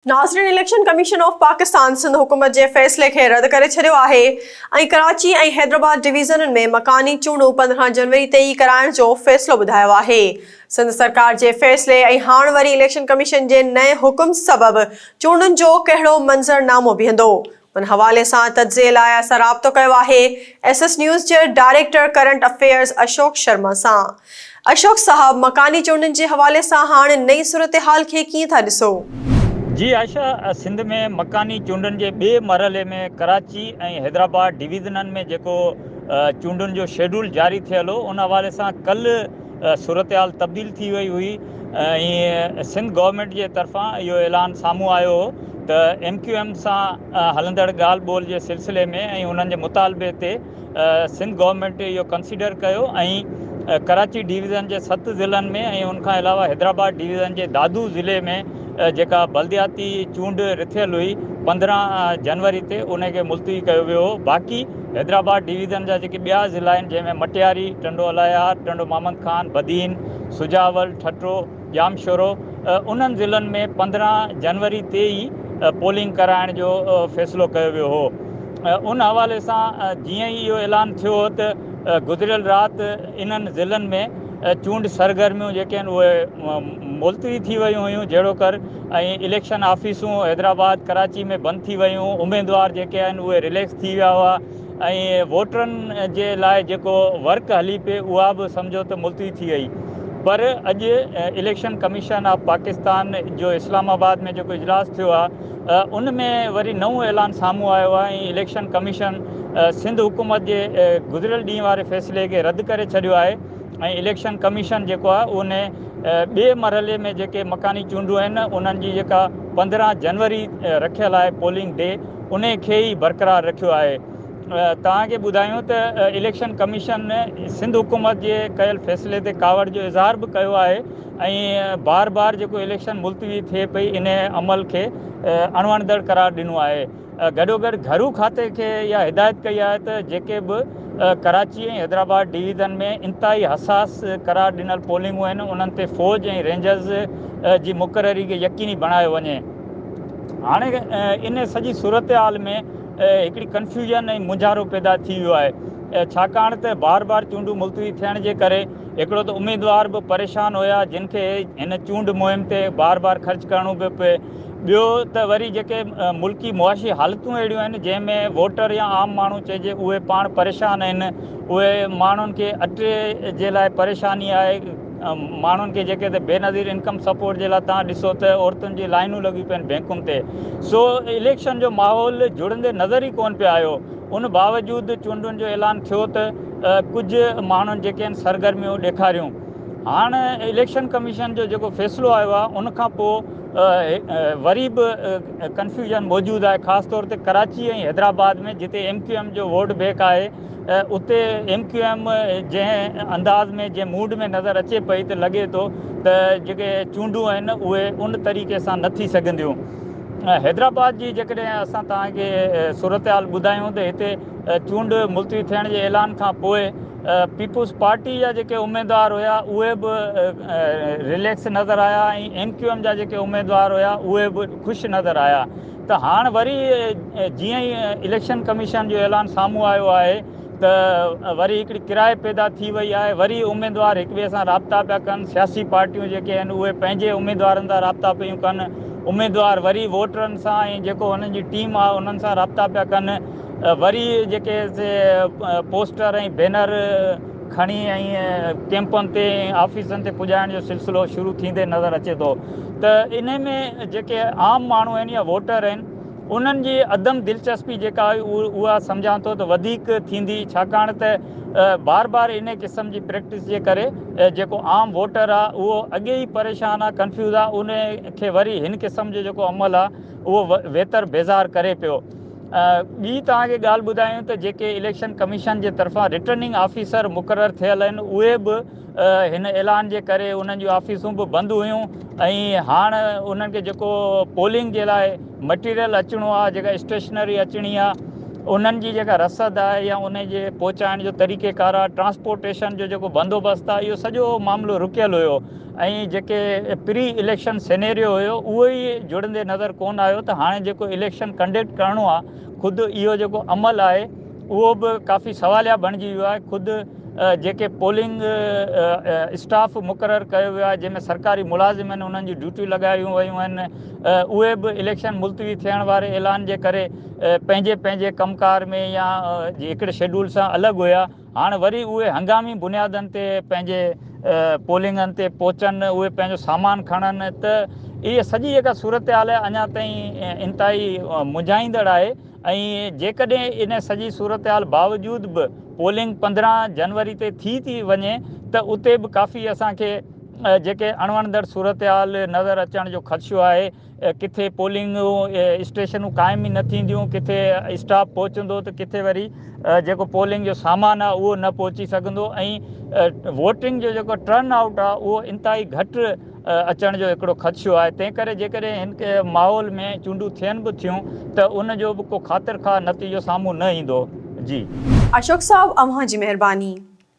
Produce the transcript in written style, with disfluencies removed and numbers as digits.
ناظرين election commission of Pakistan Sindh حڪومت جي فيصلي کي رد ڪري ڇڏيو آهي ۽ ڪراچي ۽ حيدرآباد ڊويزنن ۾ مڪاني چونڊون 15 جنوري تي ئي ڪرائڻ جو فيصلو ٻڌايو آهي. سنڌ سرڪار جي فيصلي ۽ هاڻ وري اليڪشن ڪميشن جي نئين حڪم سبب چونڊن جو ڪهڙو منظرنامو بيهندو؟ ان حوالي سان تجزئي لاء اسان رابطو ڪيو آهي ايس ايس نيوز جي director current affairs Ashok Sharma سان. اشوڪ صاحب مڪاني چونڊن جي حوالي سان هاڻ نئين صورتحال کي ڪيئن ٿا ڏسو؟ جي عائشه، سنڌ ۾ مڪاني چونڊن جي ٻئي مرحلي ۾ ڪراچي ۽ حيدرآباد ڊويزنن ۾ جيڪو چونڊن جو شيڊول جاري ٿيل هو ان حوالي سان ڪلهه صورتحال تبديل ٿي وئي هئي ۽ سنڌ گورنمينٽ جي طرفان اهو اعلان سامهون آيو هو ته ايم ڪيو ايم سان هلندڙ ڳالهه ٻولهه جي سلسلي ۾ ۽ انهن جي مطالبي تي سنڌ گورنمينٽ اهو ڪنسيڊر ڪيو ۽ ڪراچي ڊويزن جي ست ضلعن ۾ ۽ ان کان علاوه حيدرآباد ڊويزن جي دادو ضلعي ۾ جيڪا بلدياتي چونڊ رٿيل هئي 15 جنوري تي ان کي ملتوي ڪيو ويو هو باقي حيدرآباد ڊويزن جا جيڪي ٻيا ضلعا آهن جنهن ۾ مٽياري، ٽنڊو الهيار، ٽنڊو محمد خان، بدين، سجاول، ٺٽو، ڄامشورو انهن ضلعن ۾ 15 جنوري تي ئي پولنگ ڪرائڻ جو فيصلو ڪيو ويو هو. ان حوالي سان جيئن ئي اهو اعلان ٿيو هو ته گذريل رات انهن ضلعن ۾ چونڊ سرگرميون جيڪي آهن اهي ملتوي ٿي ويون هيون جهڙوڪر ۽ اليڪشن آفيسون حيدرآباد ڪراچي ۾ بند ٿي ويون اميدوار جيڪي آهن اهي رليڪس ٿي ويا هئا ۽ ووٽرن جي لاء جيڪو ورڪ هلي پئي اها به سمجهو ته ملتوي ٿي وئي پر اڄ اليڪشن ڪميشن آف پاڪستان جو اسلام آباد ۾ جيڪو اجلاس ٿيو آهي ان ۾ وري نئون اعلان سامهون آيو آهي ۽ اليڪشن ڪميشن سنڌ حڪومت جي گذريل ڏينهن واري فيصلي کي رد ڪري ڇڏيو آهي ۽ اليڪشن ڪميشن جيڪو آهي ان ٻئي مرحلي ۾ جيڪي مڪاني چونڊون آهن انهن جي جيڪا 15 جنوري رکيل آهي پولنگ ڊي ان کي ئي برقرار رکيو آهي. توهان کي ٻڌايون ته اليڪشن ڪميشن سنڌ حڪومت جي ڪيل فيصلي تي ڪاوڙ جو اظهار به ڪيو آهي ۽ بار بار جيڪو اليڪشن ملتوي ٿئي پئي ان عمل کي اڻوڻندڙ قرار ڏنو آهي. گڏوگڏ گهرو کاتي کي اها هدايت ڪئي آهي ته جيڪي به ڪراچي ۽ حيدرآباد ڊويزن ۾ انتهائي حساس قرار ڏنل پولنگون آهن انهن تي فوج ۽ رينجرز جي مقرري کي يقيني بڻايو وڃي. هاڻي ان سڄي صورتحال ۾ هڪڙي ڪنفيوزن ۽ مونجهارو پيدا ٿي ويو آهي ڇاڪاڻ ته بار بار چونڊون ملتوي ٿيڻ جي ڪري هڪڙو ته اميدوار به پريشان هيا جن کي هن چونڊ مهم تي بار بار خرچ ڪرڻو پيو پئي ٻيو ته وري جيڪي ملڪي معاشي حالتون اهڙيون آهن جنهن ۾ ووٽر يا عام ماڻهو چئجي اهي پاڻ پريشان آهن اهي ماڻهن کي اٽي جي لاء پريشاني آهي ماڻهن کي جيڪي ته بينظير انڪم سپورٽ جي لاء تان ڏسو ته عورتن جي لائنون لڳيون پيون بينڪن تي سو اليڪشن جو ماحول جڙندي نظر ئي ڪون پيو آيو ان باوجود چونڊن جو اعلان ٿيو ته ڪجهه ماڻهن جيڪي آهن سرگرميون ڏيکاريون هاڻ اليڪشن ڪميشن جو جيڪو فيصلو آيو آهي ان کان پوء وري به ڪنفيوزن موجود آهي خاص طور تي ڪراچي ۽ حيدرآباد ۾ جتي ايم ڪيو ايم جو ووٽ بينڪ آهي اتي ايم ڪيو ايم جنهن انداز ۾ جنهن موڊ ۾ نظر اچي پئي ته لڳي ٿو ته جيڪي چونڊون آهن اهي ان طريقي سان نه ٿي سگهنديون حيدرآباد جي جيڪڏهن اسان توهان کي صورتحال ٻڌايون ته هتي چونڊ ملتوي ٿيڻ جي اعلان کان پوء پيپلز پارٽي جا جيڪي اميدوار هيا اهي به رليڪس نظر آيا ۽ ايم ڪيو ايم جا جيڪي اميدوار هيا اهي به خوش نظر آيا ته هاڻ وري جيئن ئي اليڪشن ڪميشن جو اعلان سامهون آيو آهي ته وري هڪڙي ڪرائي پيدا ٿي وئي آهي وري اميدوار هڪ ٻئي سان رابطا پيا ڪن سياسي پارٽيون جيڪي آهن اهي پنهنجي اميدوارن سان رابطا پيون ڪن اميدوار وري ووٽرن سان ۽ جيڪو انهن جي ٽيم آهي انهن سان رابطا پيا ڪن وري جيڪي سي پوسٽر ۽ بينر کڻي ۽ ڪيمپن تي ۽ آفيسن تي پڄائڻ جو سلسلو شروع ٿيندي نظر اچي ٿو ته انهي ۾ جيڪي عام ماڻهو آهن يا ووٽر آهن انهن جي عدم دلچسپي جيڪا آهي اها سمجهان ٿو ته وڌيڪ ٿيندي ڇاڪاڻ ته بار بار انهي قسم جي پريڪٽس جي ڪري جيڪو عام ووٽر آهي اهو اڳي ئي پريشان آهي ڪنفيوز آهي انهي کي وري هن قسم جو جيڪو عمل آهي اهو ويتر بيزار ڪري پيو. ٻي توهان کي ڳالهه ٻڌايون ته جيڪي اليڪشن ڪميشن جي طرفان رٽرننگ آفيسر مقرر ٿيل آهن اهي به هن اعلان جي ڪري انهن جون آفيسون به بند هيون ۽ هاڻ انهن کي جيڪو پولنگ جي لاء مٽيريل اچڻو آهي جيڪا اسٽيشنري اچڻي آهي انهن جي جيڪا رسد آهي يا ان جي پهچائڻ جو طريقي ڪار آهي ٽرانسپورٽيشن جو جيڪو بندوبست آهي اهو سڄو معاملو رڪيل هيو ۽ جيڪي پري اليڪشن سينيريو هيو اهو ئي جڙندي نظر ڪون آيو ته هاڻي جيڪو اليڪشن ڪنڊڪٽ ڪرڻو آهي خود اهو جيڪو عمل آهي اهو به ڪافي سواليا بڻجي ويو آهي خود جيڪي پولنگ اسٽاف مقرر ڪيو ويو آهي جنهن ۾ سرڪاري ملازم آهن انهن جون ڊيوٽيون لڳايون ويون آهن اهي به اليڪشن ملتوي ٿيڻ واري اعلان جي ڪري پنهنجي پنهنجي ڪم ڪار ۾ يا هڪڙي شيڊول سان الڳ هيا هاڻ وري اهي هنگامي بنيادن تي پنهنجي پولنگن تي پهچن اهي پنهنجو سامان کڻن ته اها سڄي جيڪا صورتحال آهي اڃا تائين انتهائي منجهائيندڙ آهي ۽ جيڪڏهن ان سڄي صورتحال باوجود به پولنگ 15 جنوري تي ٿي ٿي وڃي ته اتي به ڪافي اسان کي جيڪي اڻوڻندڙ صورتحال نظر اچڻ جو خدشو آهي ڪٿي پولنگ اسٽيشنون قائم ئي نه ٿينديون ڪٿي اسٽاف پهچندو ته ڪٿي وري جيڪو پولنگ جو سامان آهي اهو نه پهچي سگهندو ۽ ووٽنگ جو جيڪو ٽرن آئوٽ آهي اهو انتهائي گهٽ اچڻ جو هڪڙو خدشو آهي، تنهن ڪري جيڪڏهن هن ماحول ۾ چونڊون ٿين به ٿيون ته ان جو به ڪو خاطر خواهه نتيجو سامهون نه ايندو. جي. اشوڪ صاحب اوهان جي مهرباني.